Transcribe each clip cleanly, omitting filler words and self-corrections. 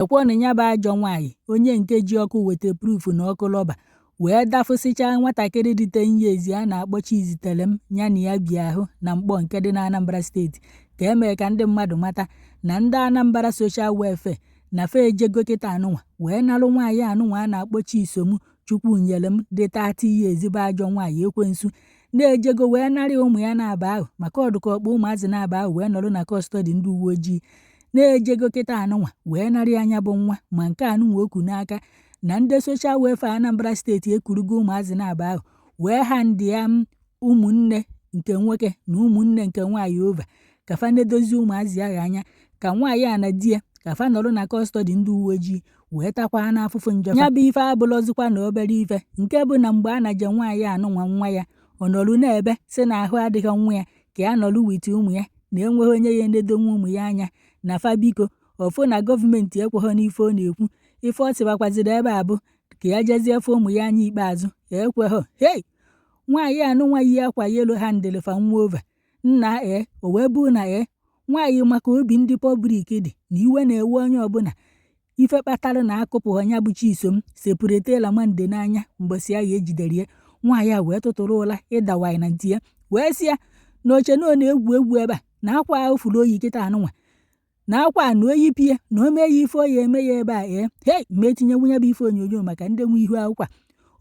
Ekwenụ ya bụ ajọ nwaanyị, onye nke ji ọkụ waterproof na ọkụ rọba wee dafụsịchaa nwatakịrị dị 10 years a na-akpọ Chiziterem, ya na ya bi ahụ na Mkpọ nke dị na Anambra Steeti, ka emee ka ndị mmadụ mata na ndị Anambra Social Welfare na fa ejego kịta anụnwa wee narụ nwaanyị anụnwa a na-akpọ Chisom Chukwunyerem dị 30 years, bụ ajọ nwaanyị ekwensu na-ejego wee narị ụmụ ya na-aba ahụ, maka ọdụka ọkpọ ụmụazị na-aba ahụ wee nọrọ na custody ndị uwe ojii. Na-ejego kịta anụnwa wee narị anya bụ nwa ma nke anụnwa oku n'aka na ndị Social Welfare Anambra Steeti ekurugo ụmụazị na-aba ahụ wee ha ndị ya ụmụnne nke nwoke na ụmụnne nke nwaanyị over ka fa na-edozi ụmụazị ahụ anya, ka nwaanyị a na di ya ka fa nọrọ na custody ndị uwe ojii wee takwa n'afụfụ njọ. Ya bụ ife abụlọzikwa na obere ife, nke bụ na mgbe a na-je nwaanyị anụnwa nwa ya, ọ nọrụ na-ebe sị na ahụ adịghị nwa ya, ka ya nọrụ with ụmụ ya, na enweghị onye ya enedonwu ụmụ ya anya na fa. Biko, ọfụ na gọọmenti ekweghọ n'ife ọ na-ekwu. Ife ọ sịbakwaziri ebe a bụ ka ya jezie fụ ụmụ ya anya ikpeazụ, ekweghọ. Hei, nwaanyị anụnwa yi akwa yellow handịrị fa nwa over nna. Ee, o wee bụ na ee nwaanyị maka obi ndị public dị na iwe na-ewe onye ọbụla. Ife kpatara na akụpụghọ ya bụ Chisom separatela Mande n'anya mbọsị ahụ ejidere ya, nwaanyị a wee tụtụrụ ụla ịdawanyị na ntị ya wee sị ya na oche na ọ na-egwu egwu ebe a na akwa ahụ furu oyi kịta anụnwa na akwa na oyi pie na o mee ya ife ọ ya eme ya ebe a. Ee, hei, ma etinye nwunye bụ ife onyonyo maka ndị nwe ihu akwụkwọ a.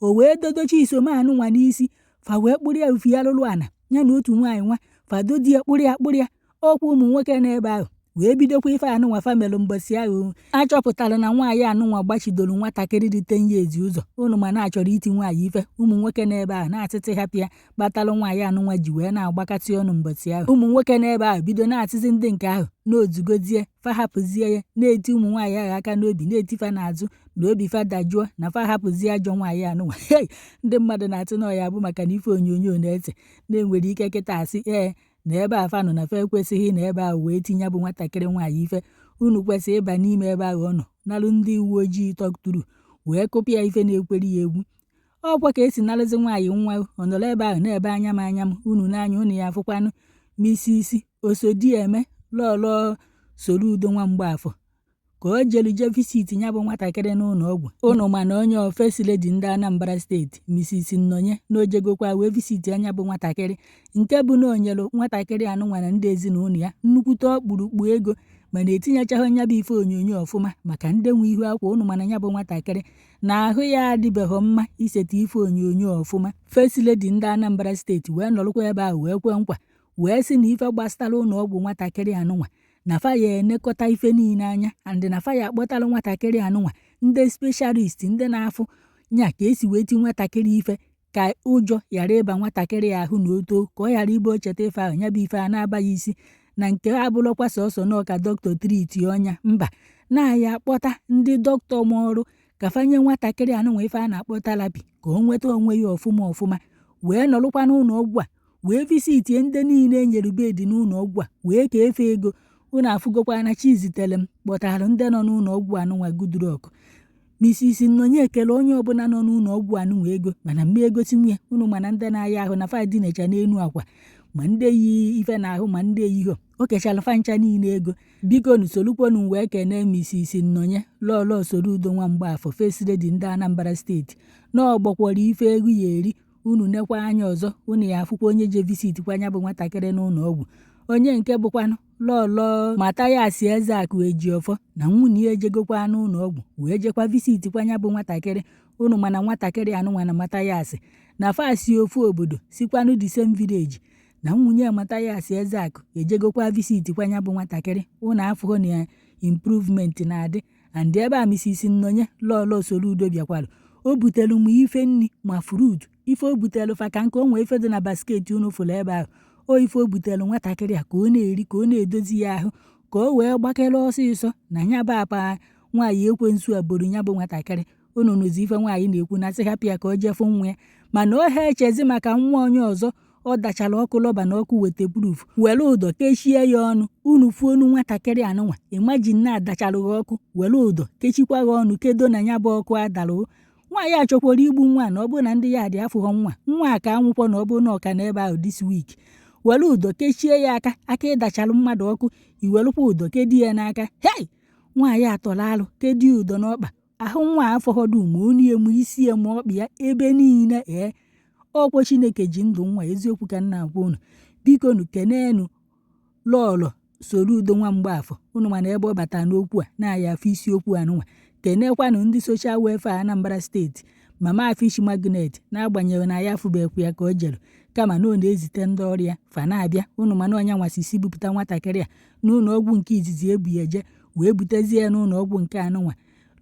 O wee dodo Chisom anụnwa n'isi fa wee kpụrụ ya ufi alụlụ ana ya na otu nwaanyị nwa fadodie kpụrụ ya kpụrụ ya ọkwa. Ụmụ nwoke n'ebe ahụ wee bidokwa ife anụnwa fa melụ mbọsị ahụ a chọpụtara na nwaanyị anụnwa gbachidoro nwatakịrị dị 10 years ụzọ. Ụnụ ma na-achọrọ iti nwaanyị ife, ụmụ nwoke n'ebe ahụ na-atịtị hapụ ya kpatalụ nwaanyị anụnwa ji wee na-agbakasị ọnụ mbọsị ahụ. Ụmụ nwoke n'ebe ahụ bido na-atịzi ndị nke ahụ n'ozugozie fa hapụzie ya, na-eti ụmụ nwaanyị ahụ aka n'obi, na-eti fa n'azụ na obi fa dajụọ na fa hapụzie ajọ nwaanyị anụnwa. Hei, ndị mmadụ na-atụ na ọya bụ maka na ife onyonyo na-ese na-enwere ike kịta asị ee na ebe a fa nọ na fa ekwesịghị na ebe ahụ wee tinye bụ nwatakịrị nwaanyị ife. Unu kwesịrị ịba n'ime ebe ahụ ọ nọ nalụ ndị uwe ojii tọkturu wee kụpịa ife na-ekweri ya egwu. Ọkwa ka esi nalụzi nwaanyị nwa, ọ nọrọ ebe ahụ na-ebe anya m anya m. Unu n'anya unu ya afụkwanụ Mrs Osodieme Lọlọ Soludo nwa Mgbafọ ka o jelu je visit ya bụ nwatakịrị n'ụlọ ọgwụ. Ụnụ ma na onye First Lady ndị Anambra Steeti, Mrs Nnonye, na ojegokwa wee visit anya bụ nwatakịrị, nke bụ na o nyelu nwatakịrị anụnwa na ndị ezinụlọ ya nnukwute ọkpụrụkpụ ego, mana etinyechaghị nya bụ ife onyonyo ọfụma maka ndị nwe ihu akwa. Ụnụ mana ya bụ nwatakịrị na ahụ ya adịbeghị mma isete ife onyonyo ọfụma. First Lady ndị Anambra Steeti wee nọrọkwa ebe ahụ wee kwe nkwa, wee sị na ife gbasara ụlọ ọgwụ nwatakịrị anụnwa na fa ya enekọta ife niile anya, and na fa ya akpọtara nwatakịrị anụnwa ndị specialist, ndị na-afụ nya ka esi wee ti nwatakịrị ife, ka ụjọ ghara ịba nwatakịrị ahụ na oto, ka ọ ghara ịbụ ocheta ife ahụ, ya bụ ife a na-aba ya isi. Na nke abụrụkwa sọsọ na ọka dọkịta treat ọnya mba, na-aya akpọta ndị dọkịta ma ọrụ ka fanye nwatakịrị anụnwa ife a na-akpọ therapy, ka o nweta onwe ya ọfụma ọfụma, wee nọrụkwa n'ụlọ ọgwụ a wee visitie ndị niile e nyere bed n'ụlọ ọgwụ a wee ka efe ego. Unu afụgokwa na Chizitere m kpọtara ndị nọ n'ụlọ ọgwụ anụnwa Goodluck. Mrs Nnonye ekele onye ọbụla nọ n'ụlọ ọgwụ anụnwa ego, mana mma egosi nwunye unu. Mana ndị na-aya ahụ na fa dinecha n'enu akwa, ma ndị yi ife n'ahụ ma ndị eyiho, o kechara fa ncha niile ego. Biko nu, solukwonu wee kene Mrs Nnonye Lọlọ Soludo nwa Mgbafọ, First Lady ndị Anambra Steeti, na ọ gbakwara ife ego ya eri. Unu nekwa anya ọzọ, unu ya afụkwa onye je visit kwa anya bụ nwatakịrị n'ụlọ ọgwụ, onye nke bụkwanụ Lọlọ Mathias Ezeakụ Ejiọfọ na nwunye ya ejegokwa n'ụlọ ọgwụ wee jekwa visit kwa anya bụ nwatakịrị. Unu mana nwatakịrị anụnwa na Mathias na fa si ofu obodo, sikwanụ the same village, na nwunye Mathias Ezeakụ ejegokwa visit kwa anya bụ nwatakịrị. Unu afụghọ na improvement na-adị. And ebe a Mrs Nnonye Lọlọ Soludo bịakwara, o butere m ife nri ma fruit. Ife o butere fa ka nke o nwee ife dị na basket unu fụrụ ebe ahụ, o ife o butere nwatakịrị a ka ọ na-eri, ka ọ na-edozi ya ahụ, ka o wee gbakere ọsịsọ na ya bụ apa nwaanyị ekwensu a boro ya bụ nwatakịrị. Unu nụzi ife nwaanyị na-ekwu na sị hapụ ya ka o jee fụ nwa ya, mana o ha echezi maka nwa onye ọzọ ọ dachara ọkụ rọba na ọkụ waterproof were ụdọ kechie ya ọnụ. Unu fuonu nwatakịrị anụnwa, imagine na adachara gị ọkụ, were ụdọ kechikwa gị ọnụ, kedo na ya bụ ọkụ adara. Nwaanyị a chọkwara igbu nwa na ọ bụrụ na ndị ya dị afụghọ nwa nwa a ka anwụkwọ, na ọ bụrụ na ọka n'ebe ahụ this week, were ụdọ kechie ya aka aka ịdachalụ mmadụ ọkụ, iwerukwa ụdọ kedi ya n'aka. Hei, Nwaanyị atọrọ alụ kedi ụdọ n'ọkpa ahụ nwa afọghọdụ ma onu ya ma isi ya ma ọkpa ya ebe niile. Ee, ọkwọ Chineke ji ndụ nwa. Eziokwu ka m na-agwa unu. Biko nu, kenenu Lọlọ Soludo nwa Mgbafọ. Unu mana ebe ọ batara n'okwu a na-aya afọ isiokwu anụnwa. Kenekwanụ ndị Social Welfare Anambra Steeti, Mama Fish Magnet, n'agbanyeghị na ya afụbekwu ya ka o jere, kama na ọ na-ezite ndị ọrụ ya fa na-abịa. Unu mana ọnya nwasisi bupụta nwatakịrị a n'ụlọ ọgwụ nke izizi ebu ya eje, wee butezie ya n'ụlọ ọgwụ nke anụnwa.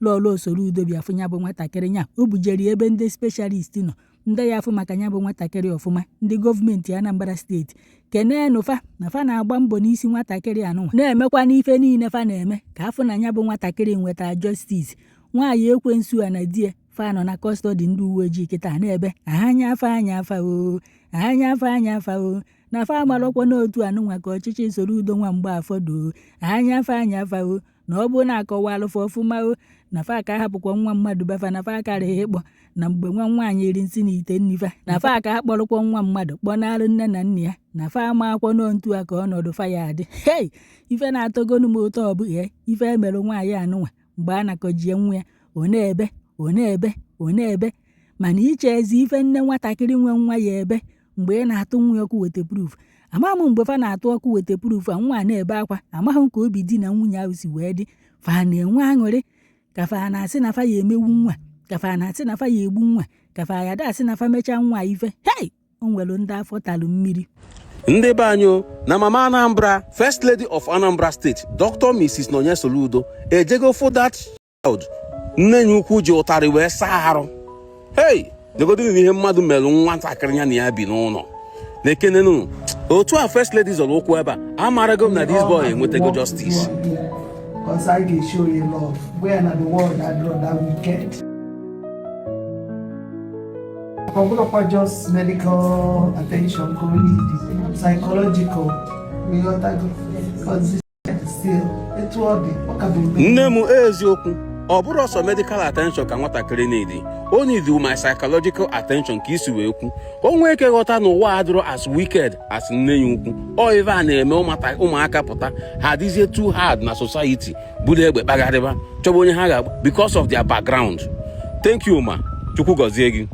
Lọlọ Soludo bịa fụ ya bụ nwatakịrị nya o bujere ya ebe ndị specialist nọ, ndị ya afụ maka ya bụ nwatakịrị ọfụma. Ndị gọọmenti Anambra Steeti, keneenụ fa na fa na-agba mbọ n'isi nwatakịrị anụnwa, na-emekwa n'ife niile fa na-eme ka afụ na ya bụ nwatakịrị nweta justice. Nwaanyị ekwensu a na di ya fa nọ na custody ndị uwe ojii kịta na-ebe anya afa anya afa o, anya afa anya afa o, na fa amarọkwa n'otu anụnwa ka ọchịchị Soludo nwa Mgbafọ doo anya afa anya afa o, na ọ bụrụ na akọwalụfa ọfụma o, na fa ka ahapụkwa nwa mmadụ befa, na fa akarịghị ịkpọ na mgbe nwa nwaanyị eri nsị na ite nnifa, na fa ka akpọrọkwa nwa mmadụ kpọnalụ nne na nna ya, na fa ama akwọ ntu a ka ọnọdụ fa ya adị. Hei, ife na-atọgonu m ụtọ ọ bụ ee, ife emerụ nwaanyị anụnwa mgbe a nakọjie nwa ya, ọ na-ebe, ọ na-ebe, ọ na-ebe. Mana iche ezi ife nne nwatakịrị nwe nwa ya ebe mgbe ị na-atụ nwa ya ọkụ waterproof. Ama m mgbe fa na-atụ ọkụ waterproof a, nwa a na-ebe akwa. Amaghị m ka obi di na nwunye ahụ si wee dị. Fa na-enwe aṅụrị, ka fa na-asị na fa ya emewu nwa, ka fa na-asị na fa ya egbu nwa, ka fa ya da asị na fa mechaa nwa ife. Hei, o nwere ndị afọ talụ mmiri. Ndị be anyị o, na mama Anambra, First Lady of Anambra State, Dr. Mrs. Nonye Soludo, ejego for that child nne ya ukwu ji ụtarị wee saa arụ. Hey, negodinu ihe mmadụ melụ nwatakịrị ya na ya bi n'ụlọ. Na-ekenenu otu a First Lady zọrọ ụkwụ ebe a, amarago m na this boy enwetago justice. Because I can show you love. Where in the world I draw that wicked. Ọ bụrụkwa just medical attention ka o need, psychological, ịghọtago? Because still, etu ọ dị, ọ ka bụ Nne m, eziokwu, ọ bụrụ ọsọ medical attention ka nwatakịrị need, o need my psychological attention ka isi wee kwu ka o nwee ike ghọta na ụwa adịrọ as wicked as nne ya ukwu. Ọ ife a na-eme ụmụaka pụta, ha adịzie too hard na society, buru egbe kpagharịba chọba onye ha ga-agba because of their background. Thank you, ma Chukwu gọzie gị.